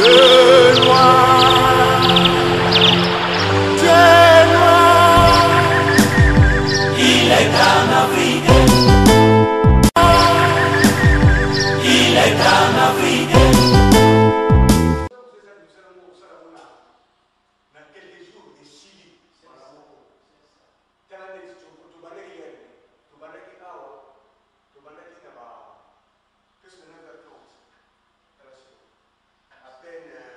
Dieu noir, Dieu noir. Il est un Africain. Il est un Africain. Na quelques jours esili mbala moko. Tala neti tobandaki lere, tobandaki awa, tobandaki na ba presque 9h30. Tala sikoyo à peine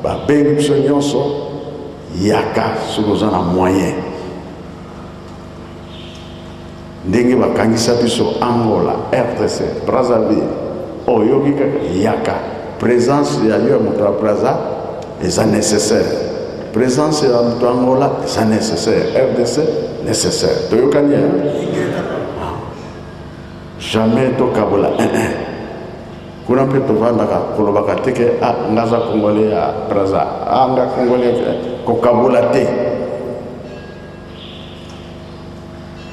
Babengi biso nyonso, yaka soki oza na moyen. Ndenge bakangisa biso Angola, RDC, Brazzaville, oyoki kaka yaka. Présence ya yo ya moto ya Brazza eza nécessaire. Présence ya moto ya Angola eza nécessaire. RDC nécessaire. Toyokani hein? Jamais tokabola un un. Kuna mpe tovandaka kolobaka te ke ah, nga aza congolais ya Brazza, ah, nga congolais, kokabola te.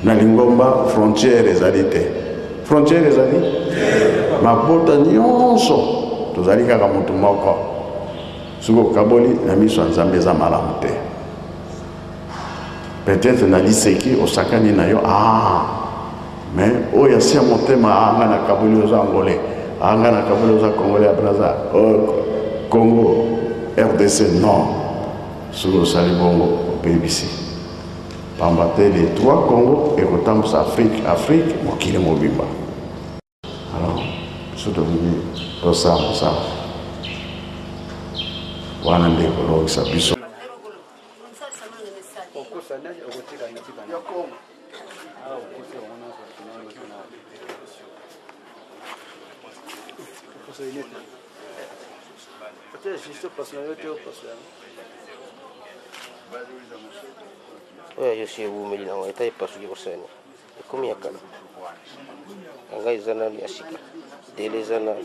Na lingomba frontière ezali te, frontière ezali mabota nyonso tozali kaka motu moko. Soki okaboli na miso ya Nzambe eza malamu te. Peut-être na liseki osakani na yo, ah, mais oyo asia motema, ah, nga nakaboli oza angolais, ah, nga nakaboli oza congolais ya Brazza, oh, Congo RDC, non. Soki osali bongo obebisi, pamba te les trois Congo ekotambusa Afrique, Afrique mokili mobimba. Alors biso tolingi tosala mosala wana nde ekolongisa biso. Oyo yo si ewumeli nango eta epasuki kosani ekomi ya kala, ya ngai eza nanu ya sika, dele eza nanu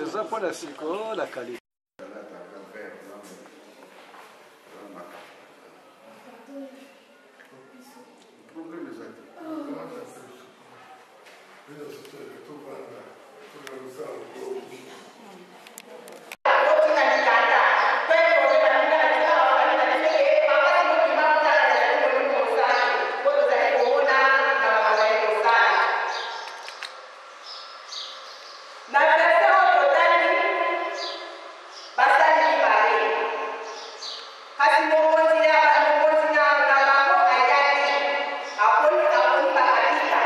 eza mpo na siko la qualité. Na verse oyo totangi, basali mibale. Kasi mokonzi ya mokonzi na, na bango ayaki, aponi, aponi bakapita,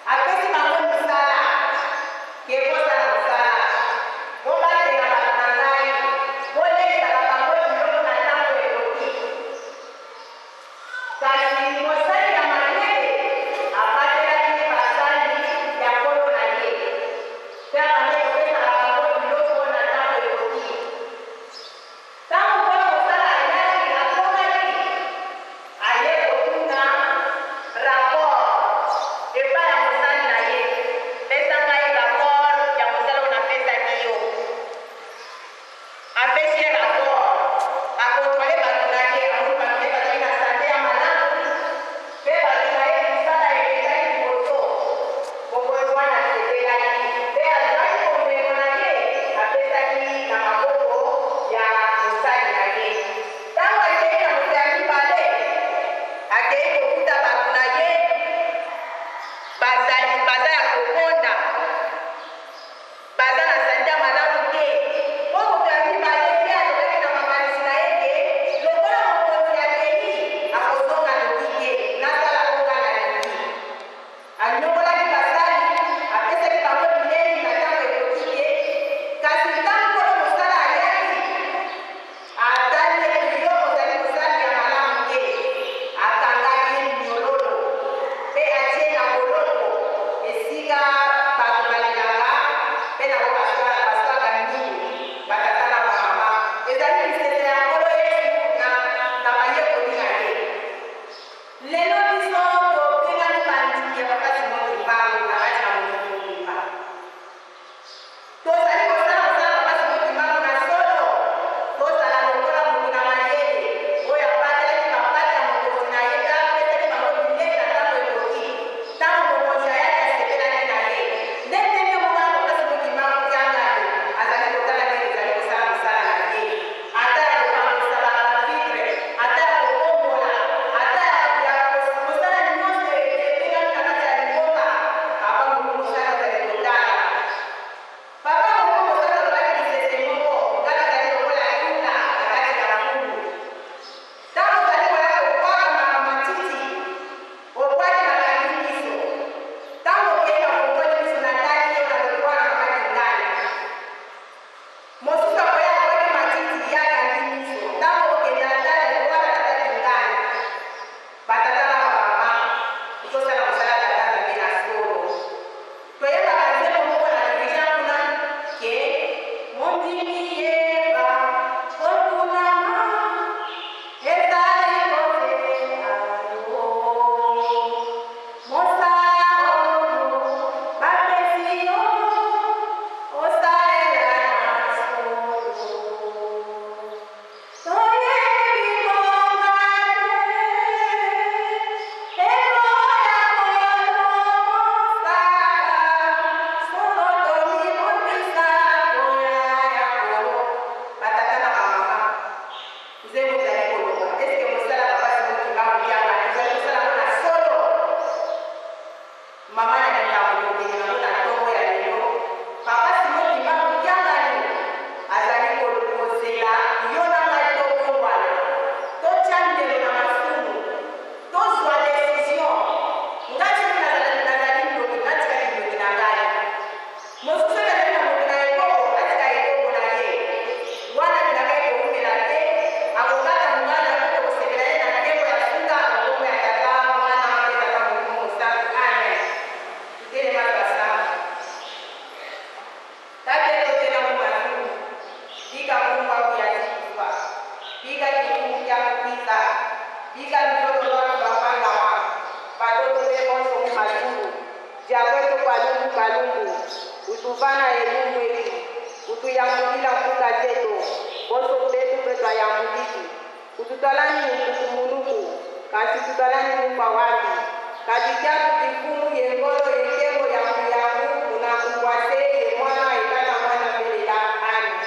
apesi bango misala, ke bosala mosala, bobatela bato na ngai, boleisaka bango biloko na ntango ekoki. Kasi mosali ya mayele abatelaki basali ya nkolo na ye, mpe abandaki. Kutupana elumweki kutuyambukila mbuka zetu boso betu mpe twayambukiki kututwalani kukumuluku kasi tutwalani mukwa wambi kadijaku kifumu yengolo yekebo ya muyangu unakukwase ye mwana ekata mwana mbelela ami.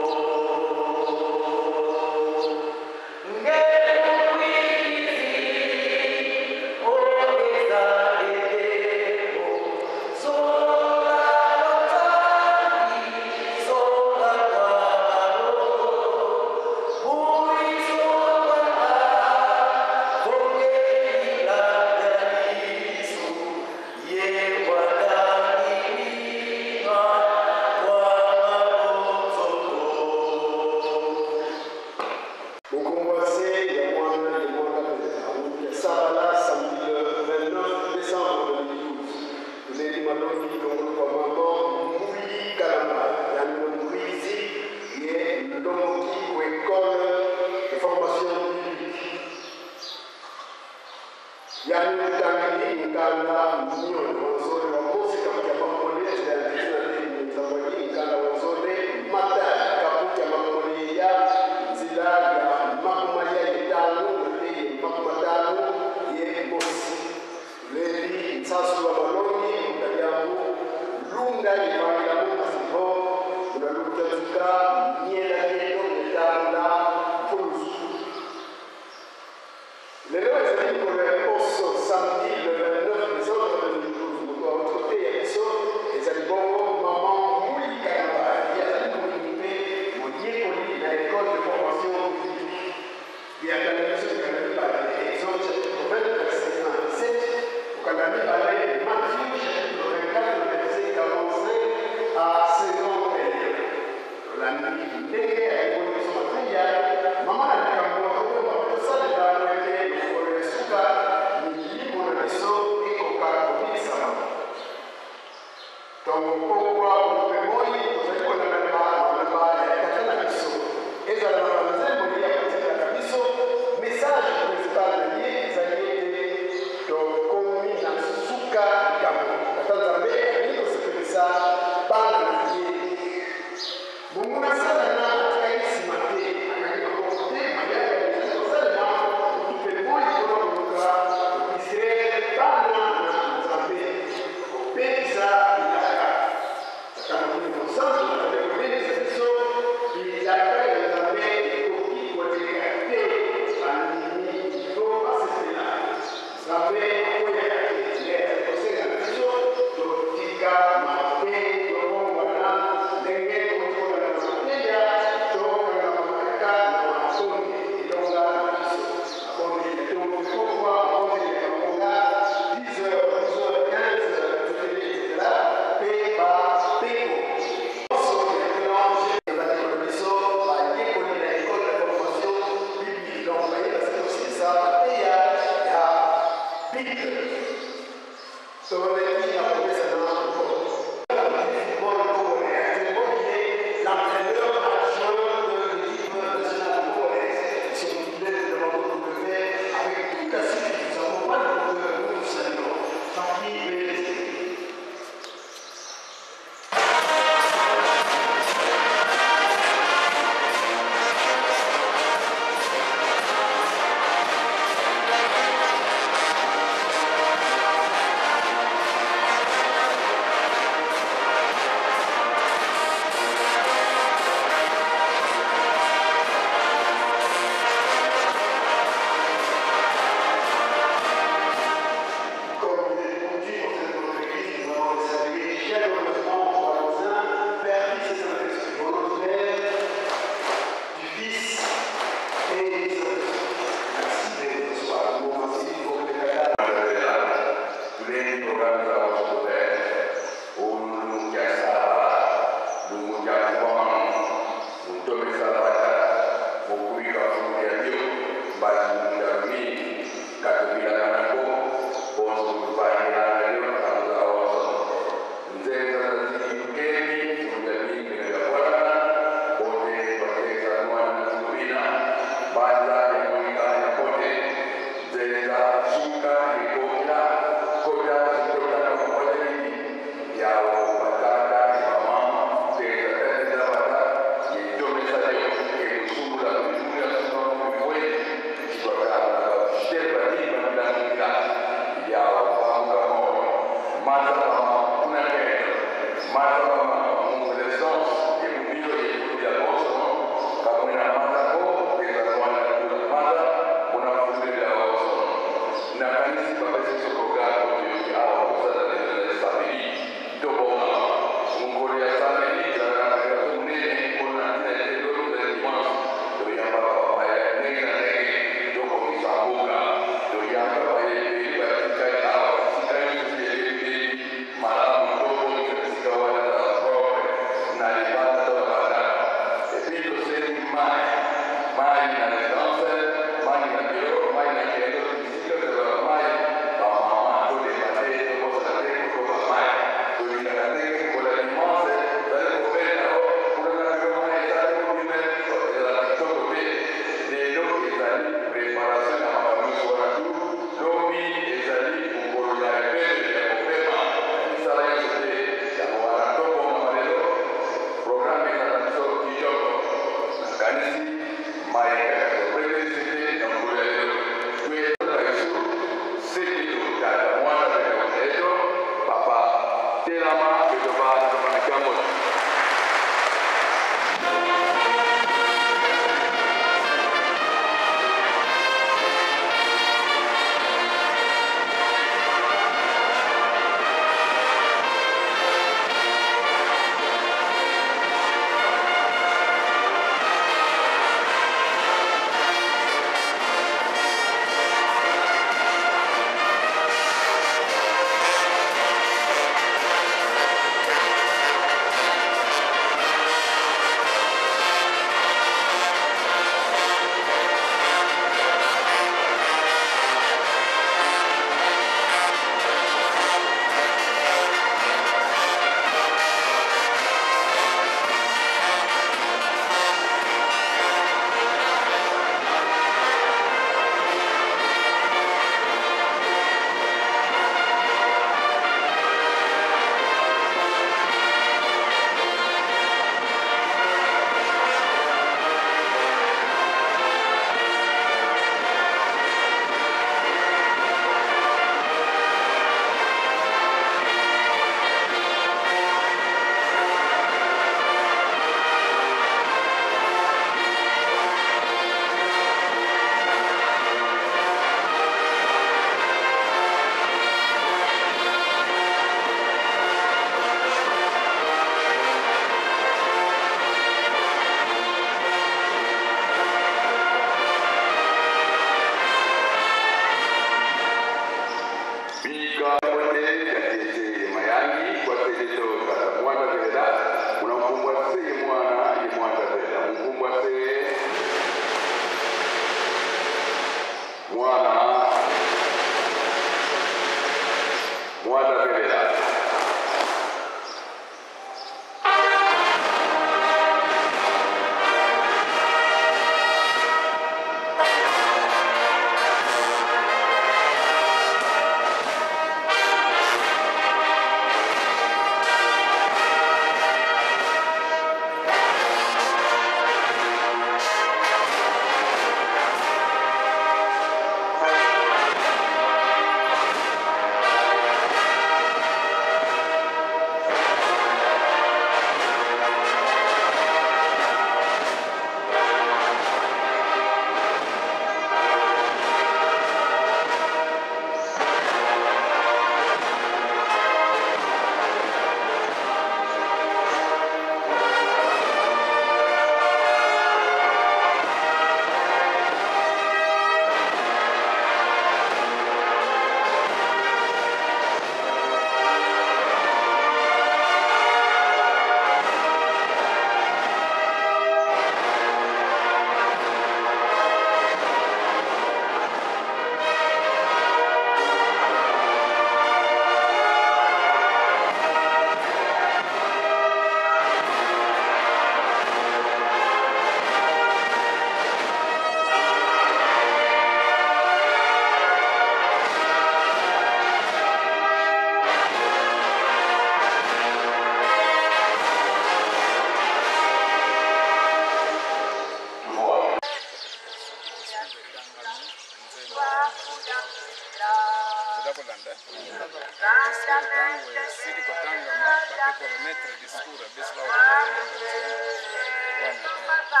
tour biso baoyemba nzembo wana.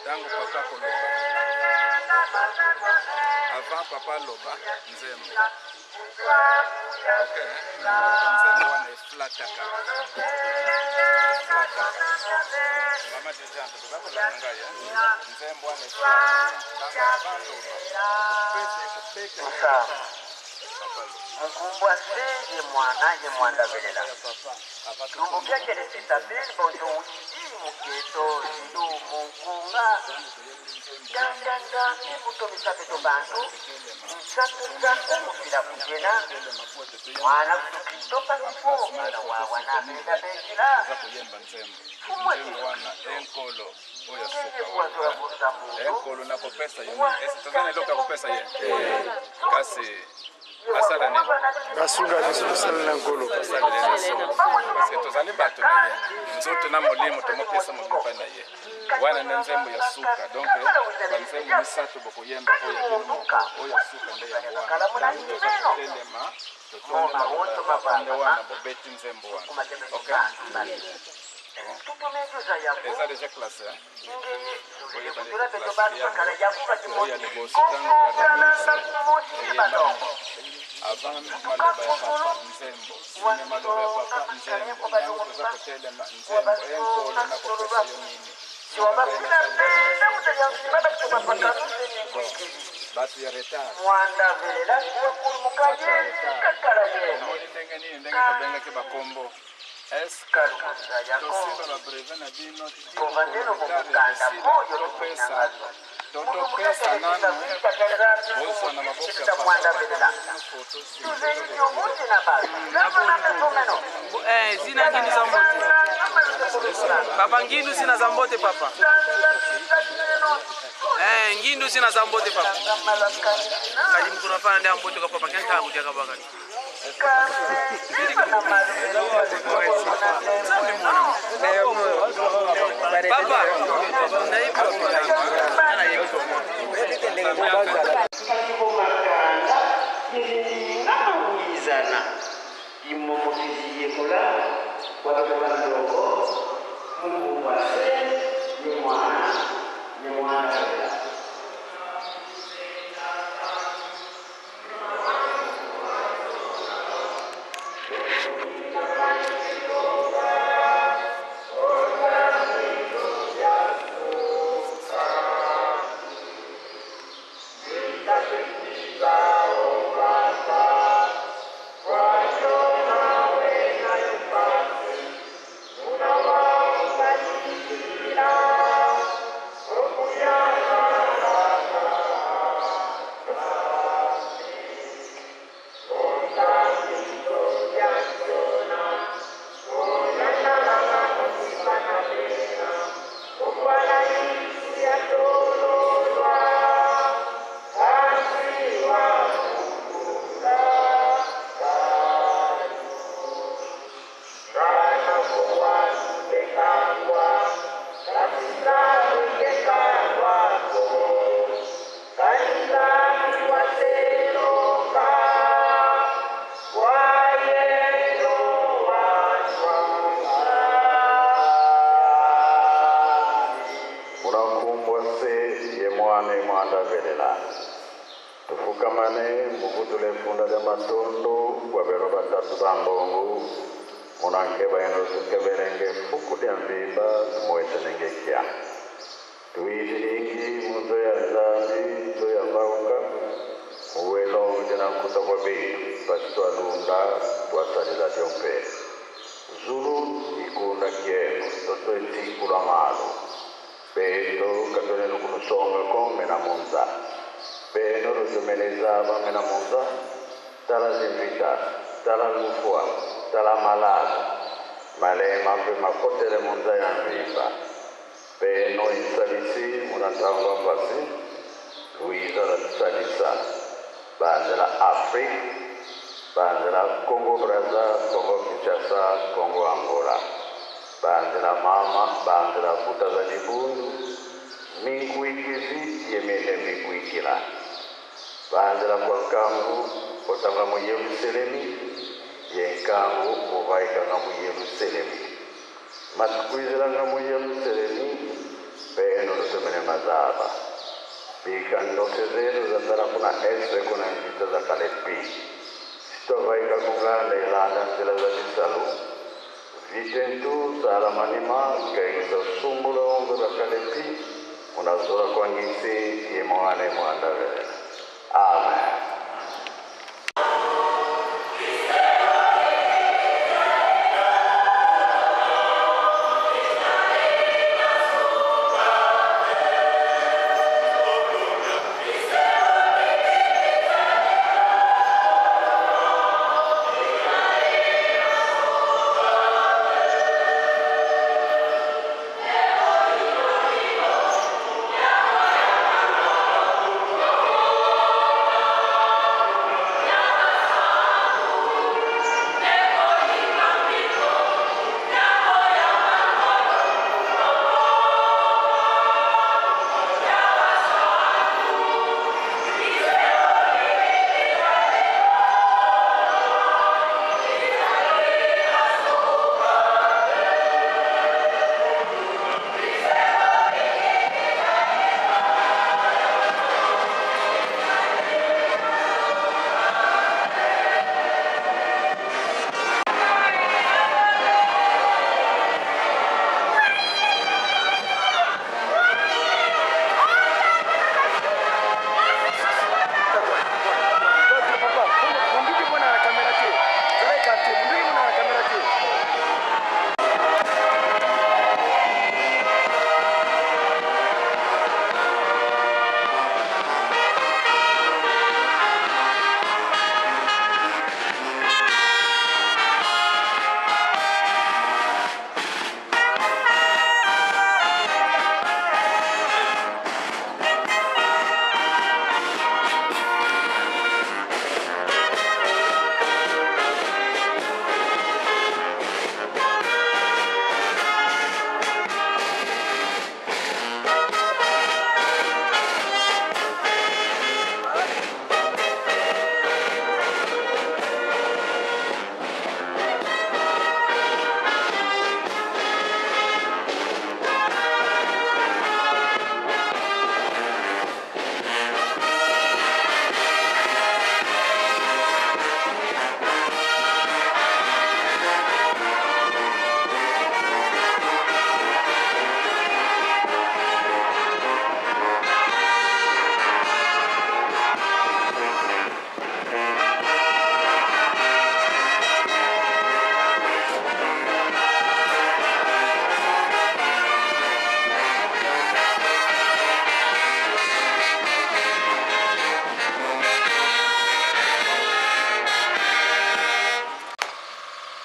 Ntango papa koloba, avant papa aloba nzembo, ok, nzembo wana eflataka, eflataka. Mama dirigeante, boza kolanda ngai? Nzembo wana eflataka ntango avant loba, kopesa, ekobeta papa loba. Mukumbwa se ye mwana ye mwanda velela lumbu byakele sisabeli bonso widi muketo ndu munkunga dandanda mibuto misapeto bantu nsatu mufila kujena mwana kutukristo pasipo mwana wawa napenda bengila. Oza koyemba nzembo, Fumwe. nzembo wana enkolo oyo ngeye suka kuwazola wana kuza muntu. Enkolo nakopesa yo nini? Ese toza na eloko ya kopesa ye? Kasi asala nini? Basunga biso tosalela Nkolo. Tosalela ye solo, parce que tozali bato na ye, nzoto na molimo tomopesa molimo epai na ye. Wana nde nzembo ya suka. Donc banzembo misato bokoyemba, oyo ya bino moko, oyo ya suka nde yango wana. Ntango toza kotelema, totonde maloba ya papa, nde wana bobeti nzembo wana, ok? Eza déjà classé, hein? Oyo ezali classé yango. Oyo ya liboso, ntango ya remise eyembami, avant maloba ya papa nzembo, nsima maloba ya papa nzembo, ntango toza kotelema nzembo enkolo nakopesa yo nini. Bato ya retard, bato ya retard, omoni ndenge nini, ndenge tobengaki bakombo? Est-ce tosimba babrevet na bino ti retard ya kosila? Topesa to topesa nanu, bozwa na maboko ya papa bino foto. Zina Ngindu za mbote papa, Ngindu sina za mbote papa. Ngindu sina za mbote papa. Kadi mkuna fana ndia mbote kwa papa kenta kutia kabaka. Papa, Makanda yelinawizana imomokiziyekola watoto bandongo mukumbwase ye mwana ye mwana lela. Unakumbwa se ye mwana mwanda velela tufukamane muvutule funda lya matondo bwabelo batatu ba mbongo munanke baenosuke fuku lya mvimba tumuwetenenge kya tuizilingi munzo ya Nzambi, nzo ya mauka muwelo uje na nkuta kwa betu basi twalunda twasalila lyompe zulu ikunda kieno toto etikula malo bendo katolelo kulusonga komena munza beno luzumeleza bamena munza tala zimvita tala lufwa tala malalu malema mpe makotele munza ya mvimba beno isalisi munatangwa mpasi luiza la tusalisa banzela Afrique, banzela Congo Braza, Congo Kinshasa, Congo Angola, banzela mama, banzela futa za dibundu minkuikizi yemene minkuikila banzela kwa nkangu otanga mu Yerusalemi ye nkangu ovaikanga mu Yerusalemi. Masikwizilanga mu Yerusalemi peno lutumene mazaba. Bika ndote zenu zatala kuna ese kuna njita za kalepi. Sitovaika kunganda ilanda nzila za bisalu. Vitentu sala manima kainza sumbula ongo za kalepi. Unazora kwa ngisi imwane mwandavele. Amen.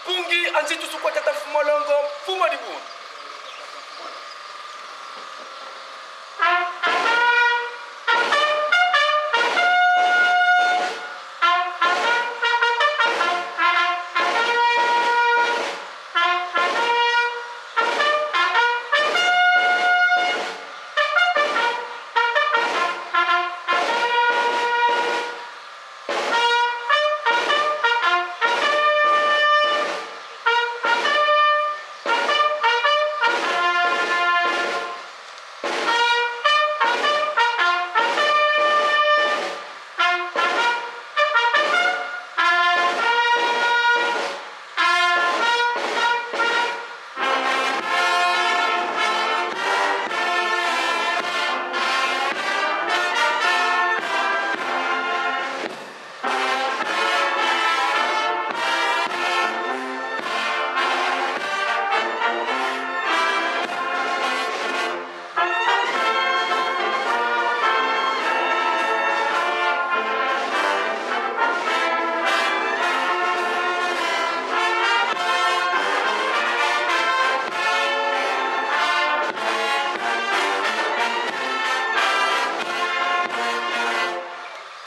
Pungi anzi tusukwa tata mfumolongo mfumo dibuni.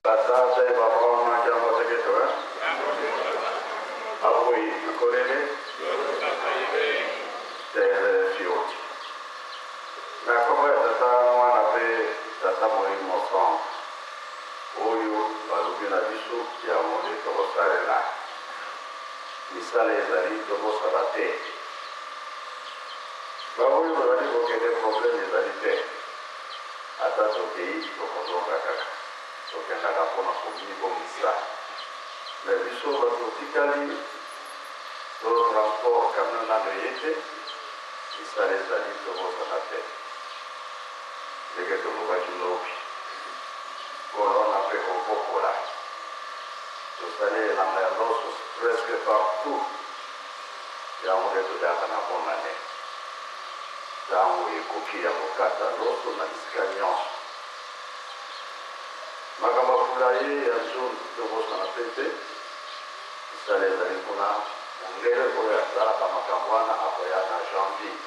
Tata baba jambo seketo eh? Avoi akolele tere fioti. Na kombo ya tata mwana mpe tata molimo santo oyo balobi na biso yango nde tokosalela. Misala ezali tokosala te. Baoyo bazali kokende problème ezali te, ata tokei tokozonga kaka, tokendaka mpona komibongisa. Mais biso bato totikali to transport camion nano eye te, misala ezali tobosana te ndenge tolobaki lobi, kolona mpe kobokola. Tosali elanga ya loso presque partout, yango nde toyaka na bonane ntango ekoki ya kokata loso na bisika nyonso. Makambo ya fulaye ya zone tobosana mpe te, misala ezali kuna. Mondele oyo asalaka makambo wana akoya na janvier,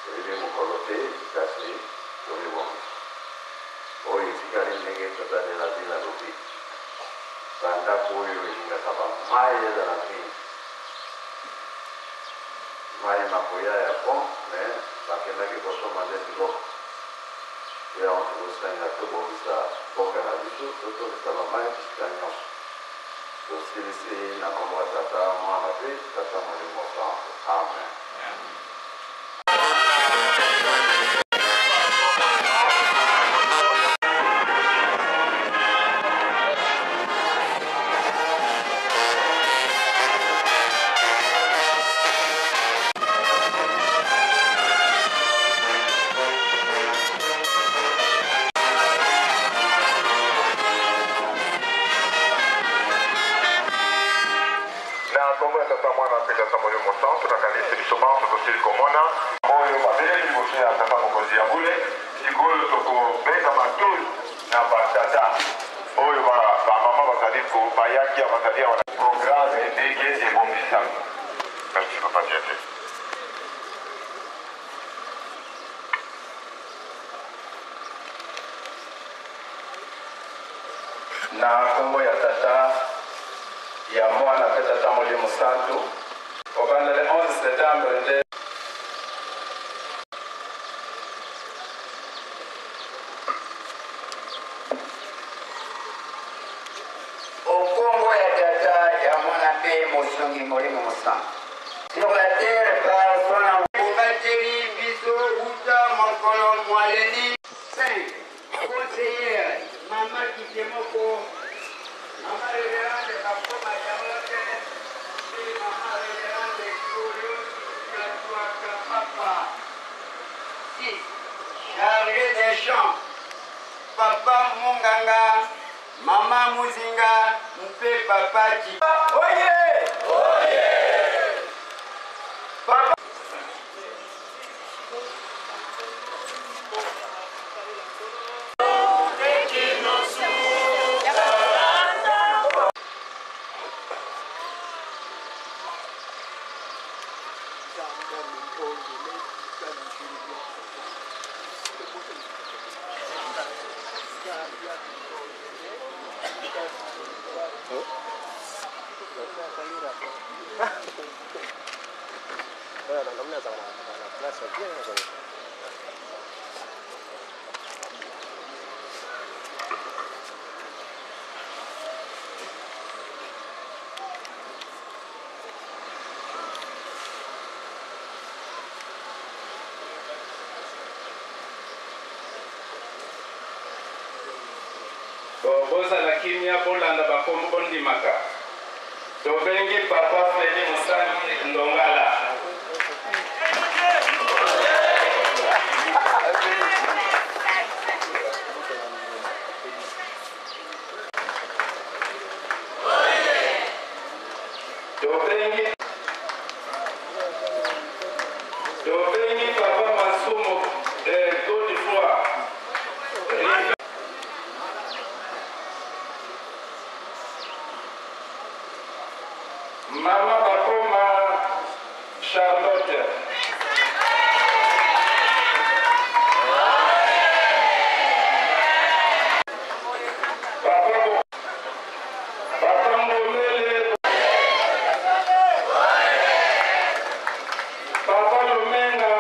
toyebi mokolo te, kasi tomibongisa. Oyo etikali ndenge tata de la ville alobi, bandako oyo elingaka bamai ezala mingi, mai makoya ya bon, mais bakendaki kosomba nde biloko. Yango tokosenga tobongisa mboka na biso, totondisa bamai bisika nyonso. Tosilisi na kombo ya Tata, Mwana mpe Tata Molimo Santu. Amen. Na nkombo ya Tata, Mwana mpe Tata Molimo Mosantu, nakanisi biso banso tosili komona oyo babelemi liboso ya Tata Mokonzi ya bule. Sikoyo tokobeta matoi na batata oyo bamama bazali ko bayaki ya bazali awa na programe ndenge ebongisami. Merci papa Diete. Na nkombo ya Tata, ya Mwana mpe Tata Molimo Santu, kobanda le 11 septembre nde Okombo ya Tata, ya Mwana mpe Mosungi Molimo Mosantu. Sur la terre par son amour. Obateli biso wuta mokolo mwa leli. 5 conseillère mama Kitemoko, mama Reverende Bakoma Charlotte mpe mama Reverende Gloriose Katuaka Papa. 6 chargé des champs papa Munganga, mama Muzinga mpe papa Ki. Oye! Oye! Papa Bozala kimia, bolanda bakombo bondimaka. Tobengi papa Fredi Musangi Ndongala. Tobengi Tobengi papa Masumu eh, Godefroy. Mama Bakoma Charlotte. Papa, Papa Ngomele. Papa Lumenga.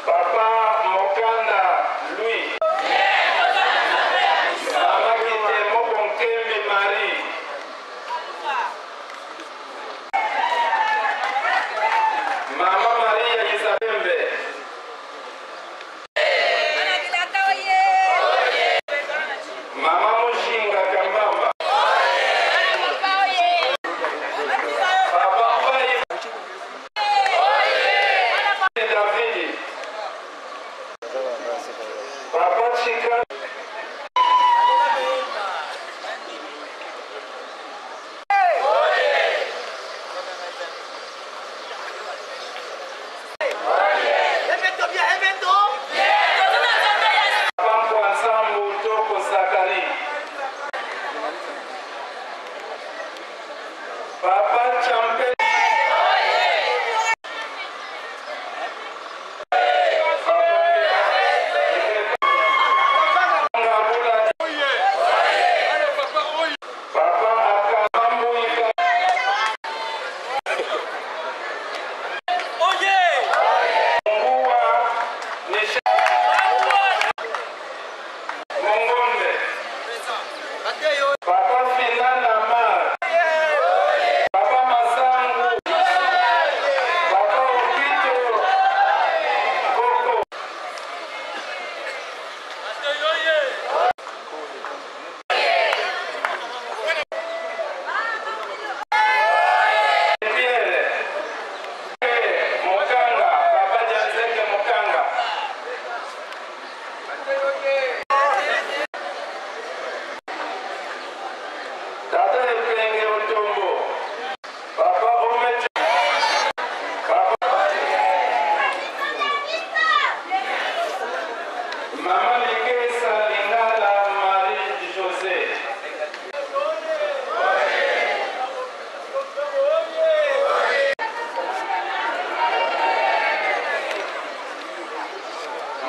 Papa Mokanda Louis. Papa Chika. Papa Nsambu Toko Zakari. Papa Champe. Papa Akambuika. Mungua Nisha. Mongombe. Papa Finana Mar. Papa Masangu. Papa Okito. Koko. Pierre. Mokanga. Papa Janzeke Mokanga. Tata Epenge Otombo. Papa Omeje. Papa Mama Likesa Lingala Marie José.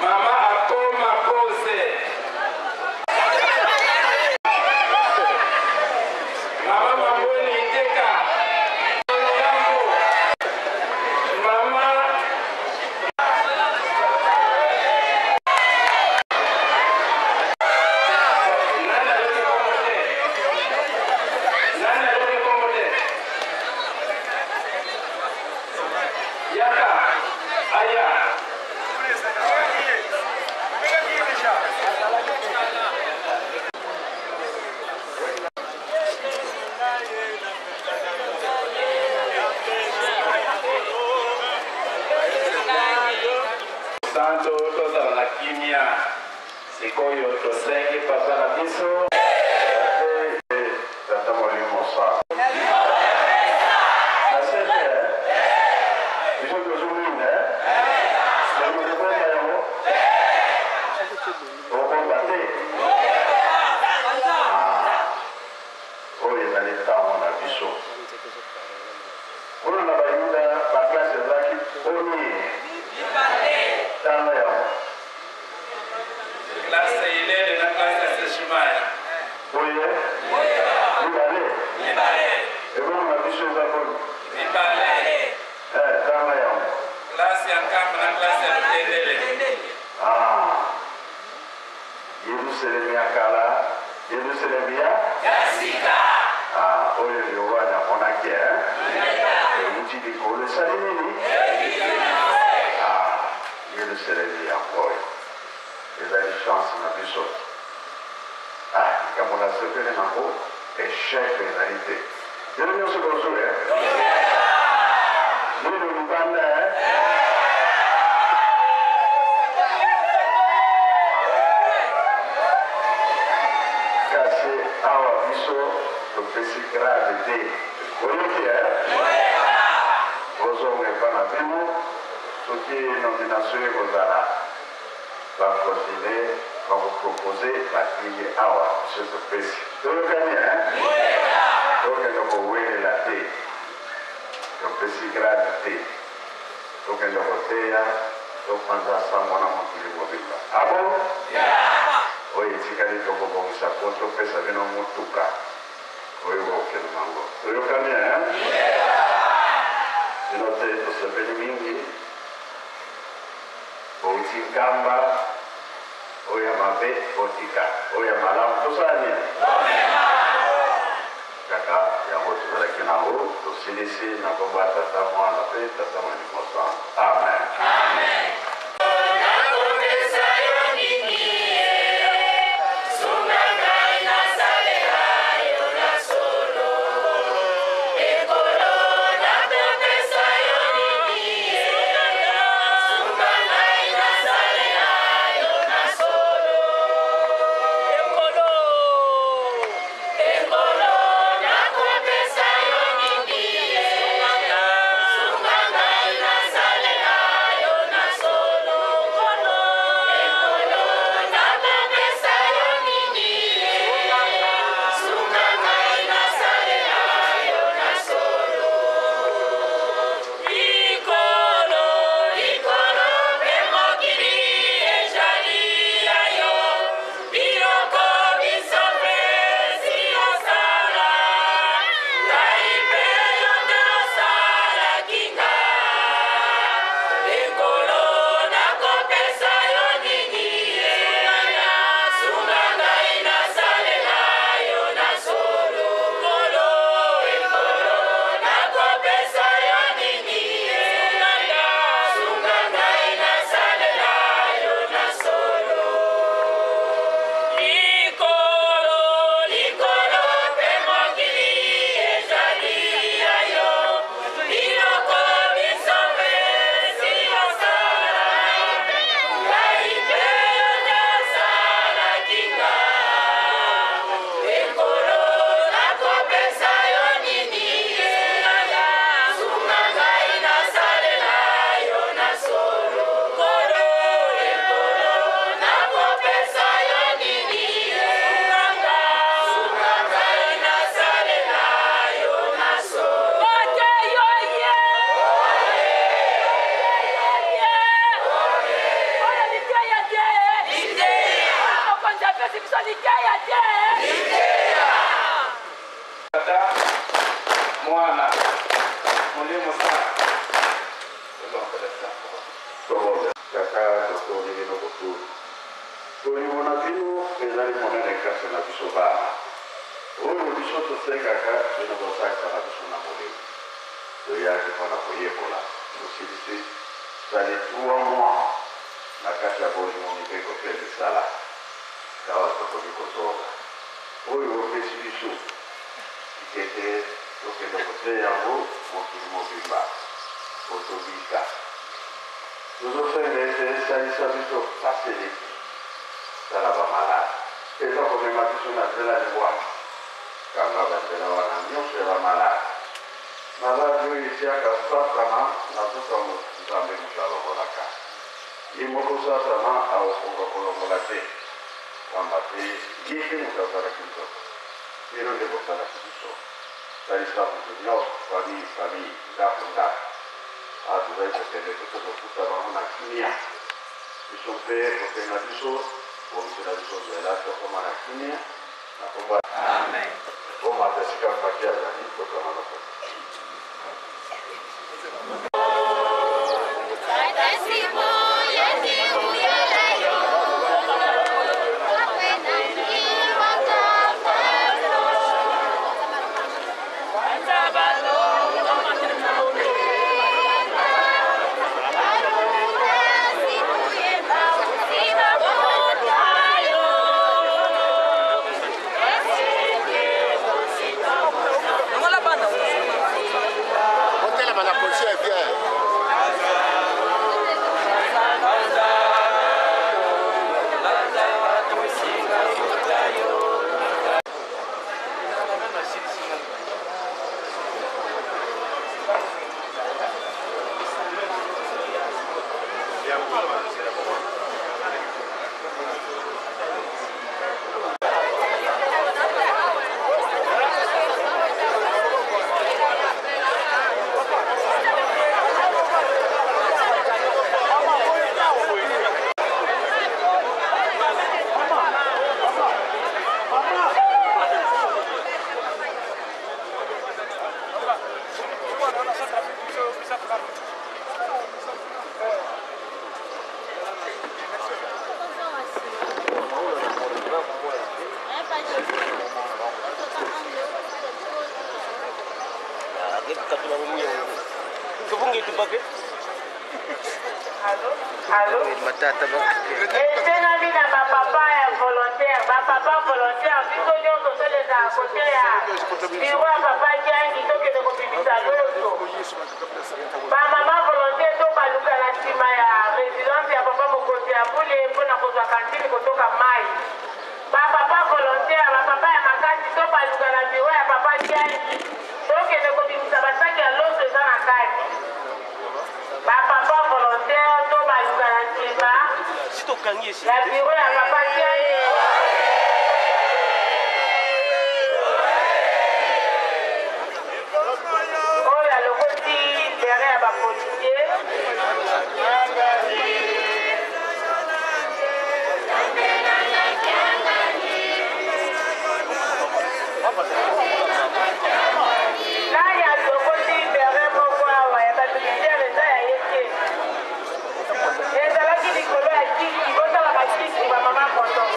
Mama Akoma Koze. Mama Mabweni Iteka. Yambo. Mama Nani aloki kombo te? Nani aloki kombo te? Yaka. Aya. Santo tozala na kimia. Sikoyo tosengi papa na biso. Tata Molimo Santo. Na sete, biso tozomina, tozobomba yango, obomba te. Oyo ezali ntango na biso. Kuna na Bayuda baklase ezalaki boni? Tanga yango. Klase Ilele na klase ya Seshimaya. Boye mibale. Ebongo na biso eza boni? Mibale. Tanga yango. Klase ya Nkamba na klase ya Lutendele. Ah, Yerusalemu ya kala, Yerusalemu ya Ah, oyo Yohane amonaki, euti likolo, esali nini? Ah, Yerusalemu yango oyo ezali chance na biso. Ah, likambo nasepeli nango, échec ezali te. Bino nyonso bozwi nino libanda? Kasi awa biso topesi grade te. Oyoki? Ozonga epa na bino. Soki nomination ekozala, bakoordine, bakopropose, batindi awa, biso topesi. Toyokani? Tokende kowelela te, topesi grade te. Tokende koteya, topanza sango na mokili mobimba. Abo oyo etikali, tokobongisa po topesa bino motuka oyo bokende nango. Toyokani? Bino te, tosepeli mingi. Bouti Nkamba. Oyo ya mabe botika, oyo ya malamu tosala nini? Kaka yango tozalaki nango, tosilisi na kombo ya Tata, Mwana mpe Tata Molimo Santo. Amen. Nakopesa yo nini? Sunga ngai nasalela yo na solo. Ekolo, nakopesa yo nini? Sunga ngai nasalela yo na solo. biso liteya te. Tata, Mwana, Molimo Santo. Tata, totondi bino kotu. Bolingo na bino ezali monene kati na biso bana. Oyo biso tosengaka, bino bosalisaka biso na molimo. Toyaki mpo na koyekola. Tosilisi sali 3 mois na kati ya bolingo, mibeko mpe misala. Awa tokoki kozonga. Oyo opesi biso, tika ete tokende koteya yango mokili mobimba mpo tobika. Tozosenga ete esalisa biso pasi eleki. Tala ba malade eza komema biso na nzela liwa. Kanga ba nzela wana nionso ya ba malade. Malade oyo etiaka satana na nzoto ya moto Nzambe moto alongolaka. Ye moko satana akokoka kolongola te. Pamba te ye te moto asalaki nzoto. Bino nde bosalaki biso. Salisa moto nionso, famille famille, ndako ndako. Awa tozali kokende mpe tokokuta bango na kimia. Biso mpe kokende na biso, bongisela biso nzela tokoma na kimia. Na kombo ya. Amen. Bomata esika Faki azali, tokanga lokolo. Otelema na position ya bien. Esengami na bapapa ya volontaire, bapapa volontaire, biso nyonso toleka kote ya biro ya papa Kiangi, tokende kobimisa loso. Bamama volontaire tobaluka na nsima ya residence ya papa mokonzi ya bule mpo na kozwa kantine kotoka mai. Bapapa volontaire, bapapa ya makasi, tobaluka na biro ya papa Kiangi, tokende kobimisa basaki ya loso eza na kati. Ba papa volontaire to baluka na nsima ya biro ya papa Kiangi. Oyo alokoti beret ya ba policier. Nani alokoti beret moko awa ya ba militaire eza ya ye te. Ezalaki likolo ya kiti, botala ba kiti ba mama koto.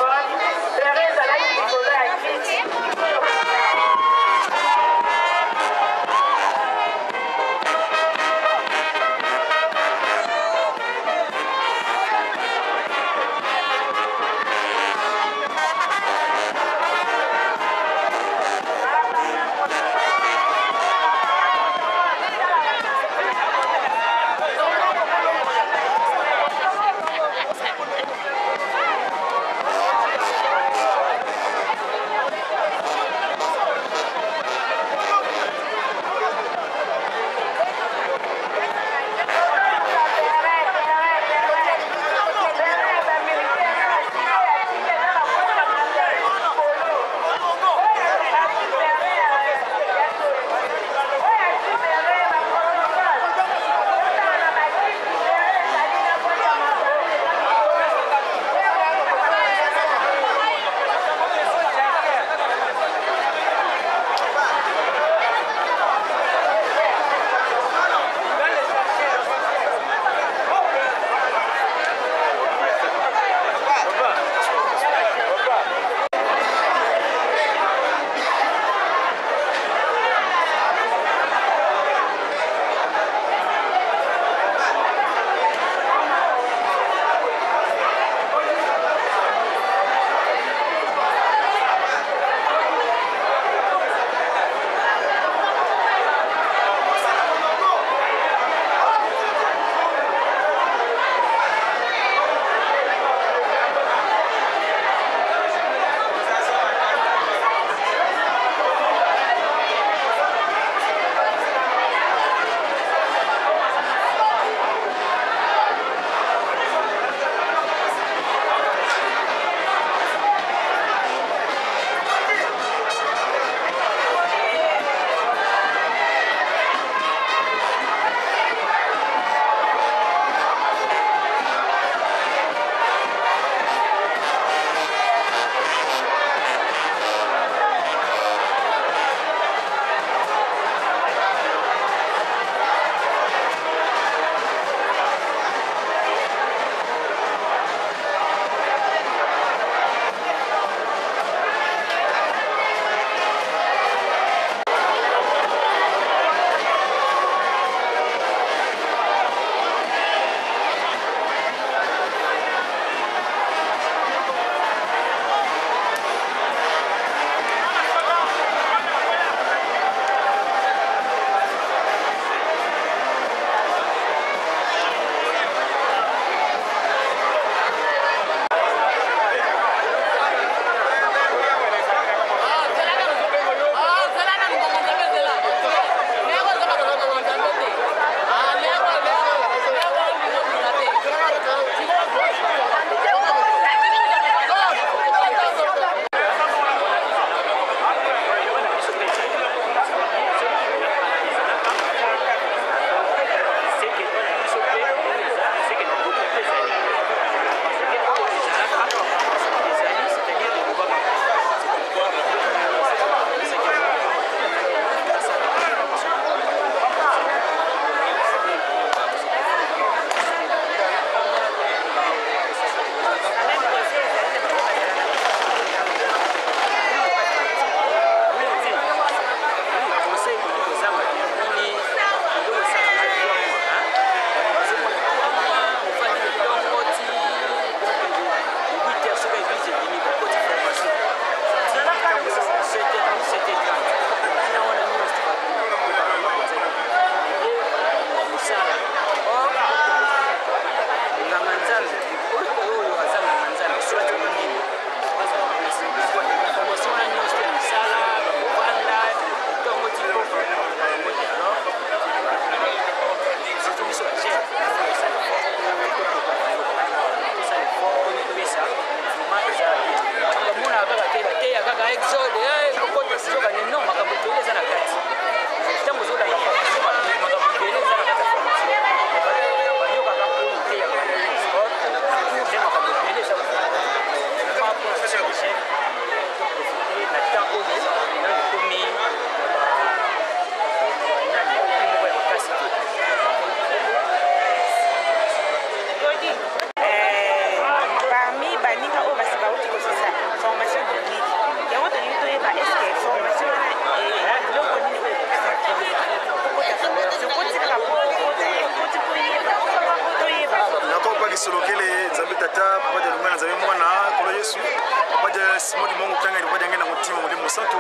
Simon Dimongo Kianga Liwa Diange na motima molimo mosantu.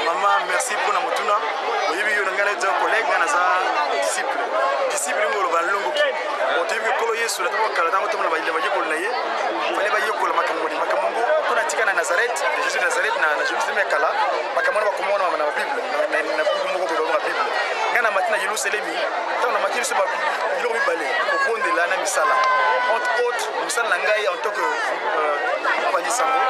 Mama merci mpo na motuna. Oyebi yo na ngai naza collègue ngai naza disciple. Disciple ngo oloba nlongoki. Otoyebi nkolo Yesu na ntango kala ntango tomona bayekoli na ye fale bayekola makambo ni makambo ngo mpo na tika na Nazareth, na Jésus de Nazareth na Jérusalem ya kala makambo wana bakomona na Bible na buku moko boye babonga Bible. Ngai na mati na Yelusalemi ntango na mati biso biloko mibale kobondela na misala entre autres mosala na ngai en tant que mopanzi sango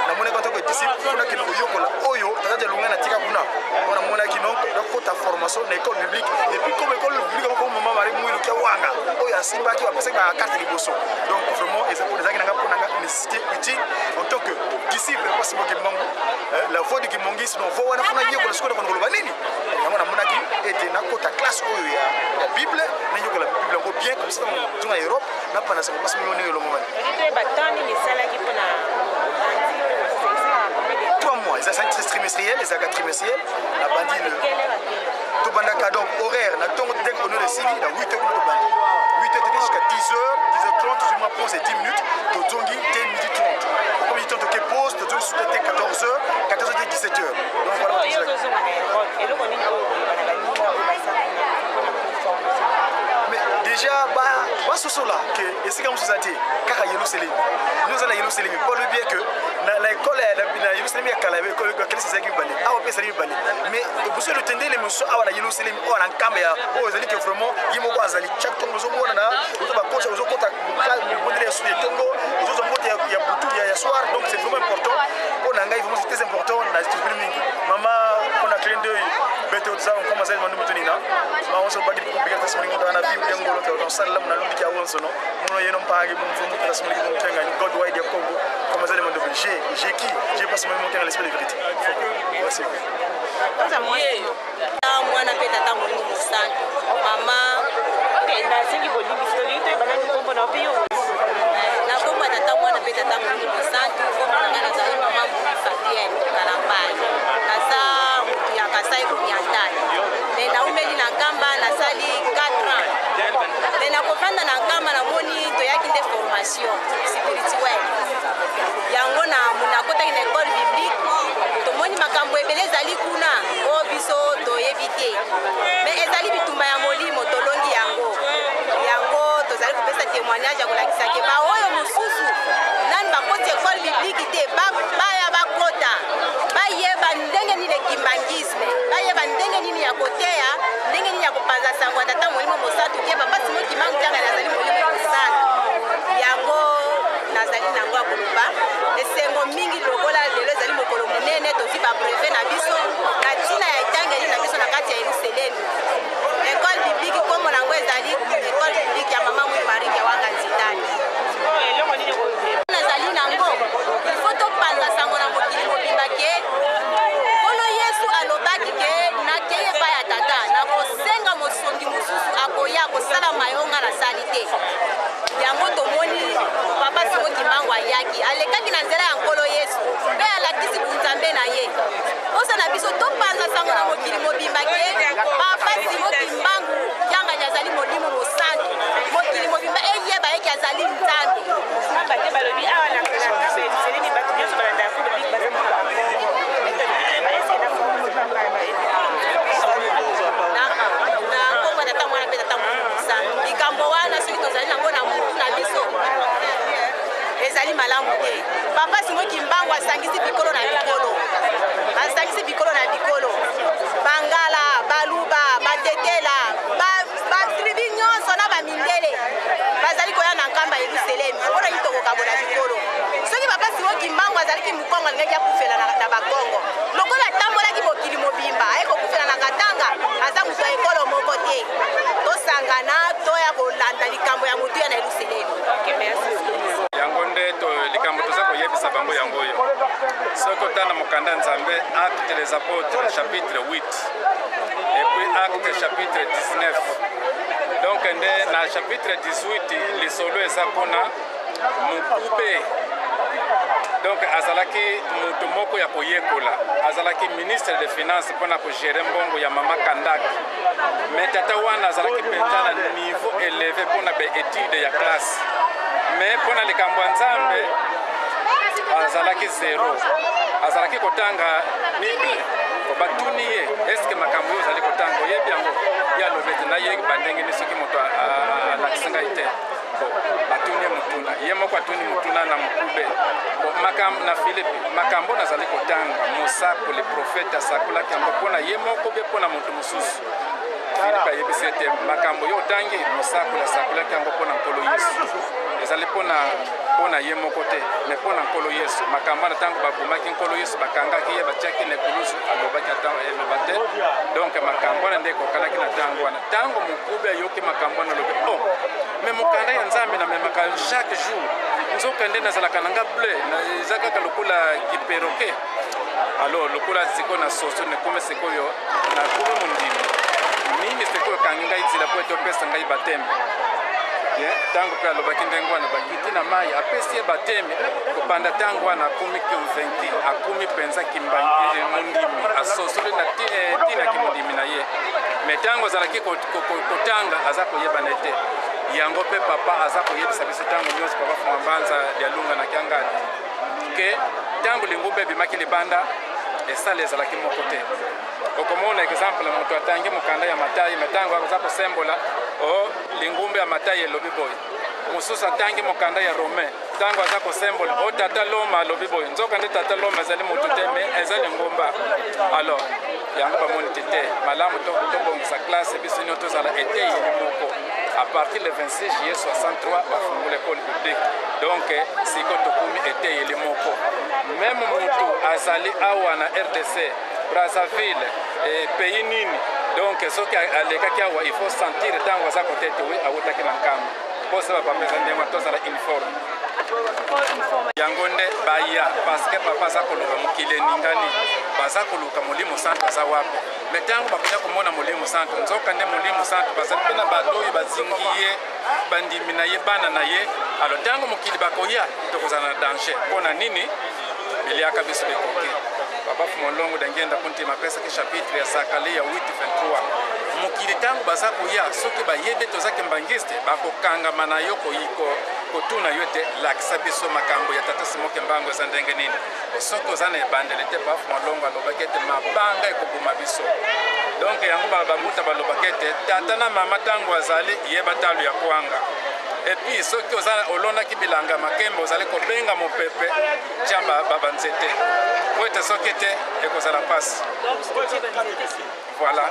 namonaki en tant que disciple mpo nakende koyokola oyo tata dialunga natika kuna mpo namonaki donc nakota formation na école biblique et puis comme école biblique yango mama marie mwilu kia wanga oyo asimbaki bapesaki bakarte liboso donc vraiment ezalaki nanga mpo nanga nécessité utile en tant que disciple mpasi moke mbangu la voix du kimongisi donc voix wana mpo nayekola sikoyo nakona koloba nini yango namonaki ete nakota classe oyo ya bible nayekola bible yango bien comme ça ntango na europe napanda sango mpasi mino ndenge elongomani. 3 mois eza trimestriel, ezalaka trimestriel. Nabandi le tobandaka donc horaire na ntongo dès honneur esili na 8 heures kuna tobandi 8 heures tete jusqu'à 10 heures, 10 heures 30 tozwi mwa pause ya 10 minutes, tozongi te midi 30, okomi midi 30 toke pause, tozongi suka te 14 heures, 14 heures te 17 heures. Donc voilà. Mais déjà basosola ke esika mosusu eza te kaka Yelusalemi, yo oza na Yelusalemi mpo alobi bien que na ekole na Yelusalemi ya kala bakelesi ezalaki mibale, awa mpe ezali mibale, mais boso lotendele mosusu awa na Yelusalemi oyo na nkamba ya oyo ezali ke vraiment ye moko azali chaque ntongo ozomona na ozo bakosa ozokota bondele ya ntongo, ozozwa mbote ya butu ya soir. Donc c'est vraiment important mpo na ngai, vraiment c'est très important na discipline mingi mama mpo na clin d'œil bete oza nkoma azali mandu moto nina ma onso bagi bigata simoni ngota na bible ya ngolo to sala na lundi kia wonso no mono yeno mpangi mo mfumu tata simoni mo kenga God wide ya Congo comme azali mandu j'ai j'ai qui j'ai pas simoni mo kenga l'esprit de vérité. Merci. Mwana mpe tata molimo mosantu mama. Nasengi bolimbisi, tolingi toyeba nani nkombo na mpe yo. Na nkombo ya tata, mwana mpe tata molimo mosantu, nkombo na ngai nazali mama Mbuli Fabienne Kalambai, naza motu ya Kasai Oriental, me naumeli na Nkamba, nasali 4 ans. Me nakofanda na Nkamba, namoni toyaki nde formation spirituelle yango na nakotaki na école biblique, tomoni makambo ebele ezali kuna oyo biso toyebi te, me ezali bitumba ya molimo, tolongi yango. Yango tozali kopesa témoignage ya kolakisa ke baoyo mosusu nani bakoti école biblique te baya bakota, bayeba ndenge nini ekimbangisme, bayeba ndenge nini ya koteya, ndenge nini ya kopanza sango ya tata molimo mosantu ke papa Simon Kimbangu Kiangani azali molimo mosantu. Yango nazali nango ya koloba. Esengo mingi lokola lelo ezali mokolo monene, tozwi babrevet na biso na ntina ya etangeli na biso na kati ya Yelusalemi école biblique. Nkombo na yango ezali école biblique ya mama Mwi Marie Wanga Nzitani. Nazali nango ifo topanza sango na mokili mobimba ke nkolo Yesu alobaki ke nakei epai ya tata, nakosenga mosongi mosusu akoya kosala mayonga nasali te. Yango tomoni papa Simon Kimbangu ayaki, alekaki na nzela ya nkolo Yesu mpe alakisi bunzambe na ye. Posa na biso topanza sango na mokili mobimba ke papa Simon Kimbangu Kiangani azali molimo mosantu, mokili mobimba eyeba eke azali Nzambe. Pamba te balobi awa na Nkamba Yelusalemi bato nyonso balandaka école biblique baza na na nkombo ya tata, mwana mpe tata molimo mosantu. Likambo wana soki tozali nango na mutu na biso ezali malamu te. Papa Simon Kimbangu asangisi bikolo na bikolo, asangisi bikolo na bikolo, bangala, baluba, batetela, batribu nyonso na bamindele bazali koya na Nkamba Yelusalemi. Mpona nini tokokabola bikolo? Soki papa Simon Kimbangu azalaki mokongo, alingaki akufela na bakongo. Lokola atambolaki mokili mobimba, aye kokufela na Katanga, aza moto ya ekolo moko te. Tosangana toya kolanda likambo ya motuya na Yelusalemi. Yango nde likambo toza koyebisa bango yango oyo. Soki otala na mokanda Nzambe, Acte des Apôtres chapitre 8 et puis Acte chapitre 19, donc nde na chapitre 18 lisolo eza kuna. Mokube donc azalaki moto moko ya koyekola, azalaki ministre de finance mpona kogérer mbongo ya mama Kandak. Mais tata wana azalaki mpenza na niveau élevé mpona baétude ya classe, mais mpona likambo ya Nzambe. Azalaki zero, azalaki kotanga Bible. Batuni ye, eske makambo oyo ozali kotanga oyebi yango? Ye alobi ete nayeba ndenge nini soki moto alakisi ngai te. Bon, batuni ye motuna, ye moko atuni motuna na mokube. Bon, makambo na Filipe, makambo nazali kotanga, mosakoli profete asakolaki yango mpo na ye moko mpe mpo na moto mosusu. Filipe ayebisi ete makambo yo otangi, mosakoli asakolaki yango mpo na Nkolo Yesu. Ezali mpo na mpo na ye moko te, me mpo na Nkolo Yesu. Makambo wana ntango babomaki Nkolo Yesu, bakangaki ye, batiaki na ekulusu, alobaki ata eloba te. Donc makambo wana nde ekokanaki na ntango wana. Ntango mokube ayoki makambo wana, alobi oh, me mokanda ya Nzambe namemaka chaque jour, nzoka nde nazalaka na nga bleu, eza kaka lokola kiperoke. Alors lokola sikoyo na soso nekomi sikoyo nakomi mondimi, nini sikoyo ekangi ngai nzela mpo ete opesa ngai bateme? Ntango mpe alobaki ndenge wana, bakiti na mai, apesi ye bateme. Kobanda ntango wana akomi convaincu, akomi mpenza kimbangi mondimi, asosoli na ntina kimondimi na ye. Me ntango azalaki kotanga, aza koyebana ete yango mpe papa aza koyebisa biso ntango nyonso, papa Fuma Mbanza Dialunga na Kiangani, ke ntango lingomba ebimaki libanda, esala ezalaki moko te. Okomona exemple, moto atangi mokanda ya Matai, me ntango aza kosembola o lingomba ya Matai elobi boye. Mosusu atangi mokanda ya Romain, ntango aza kosembola o tata Loma alobi boye. Nzoka nde tata Loma ezali moto te, me eza lingomba. Alors yango bamoni te te malamu tobongisa classe, biso nyonso tozala eteyeli moko. À partir le 26 juillet 63 bafungola école biblique. Donc siko tokomi eteyeli moko. Meme motu azali awa na RDC, Brazzaville, pays nini, donc soki alekaki awa, il faut sentir ntango aza kote ete wi awutaki na Nkamba. Mposa bapapa eza ndenge wana, tozala uniforme. Yango nde baya, parce que papa aza koloba mokili eningani, baza koluka Molimo Santo aza wapi. Me ntango bakoya komona Molimo Santo, nzoka nde Molimo Santo bazali mpe na bato oyo bazingi ye, bandimi na ye, bana na ye. Alo ntango mokili bakoya, tokozala na danger. Mpo na nini? Biliaka biso bikoki. Papa Fumolongo Dangenda Kuntima apesaki chapitre ya Sakale ya 8:23. Mokili ntango baza koya, soki bayebi ete oza kimbangiste, bakokangama na yo kotuna yo ete lakisa biso makambo ya tata Simon Kimbangu eza ndenge nini. Soki oza na ebandeli te, Papa Fumolongo alobaki ete mabanga ekoboma biso. Donc yango bambuta balobaki ete tata na mama ntango azali yeba talo ya kwanga. Et puis soki oza olonaki bilanga makemba, ozali kobenga mopepe, tia banzete po ete soki te ekozala mpasi. Voilà.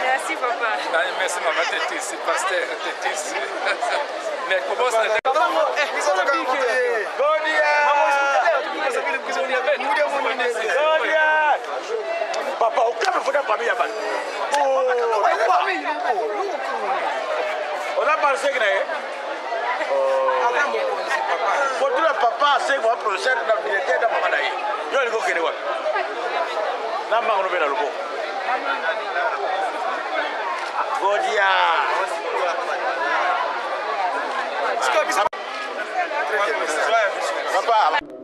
Merci papa. Merci maman Tetis, pasteur Tetis. Mais comment ça? Papa, aucun faut famille ya bato. Oza parseki na ye? Kotuna papa aseki mwa professeur na directeur na mama na ye. Yo alingi okende wapi? Na mango no mpe na loboko. Godia. Papa.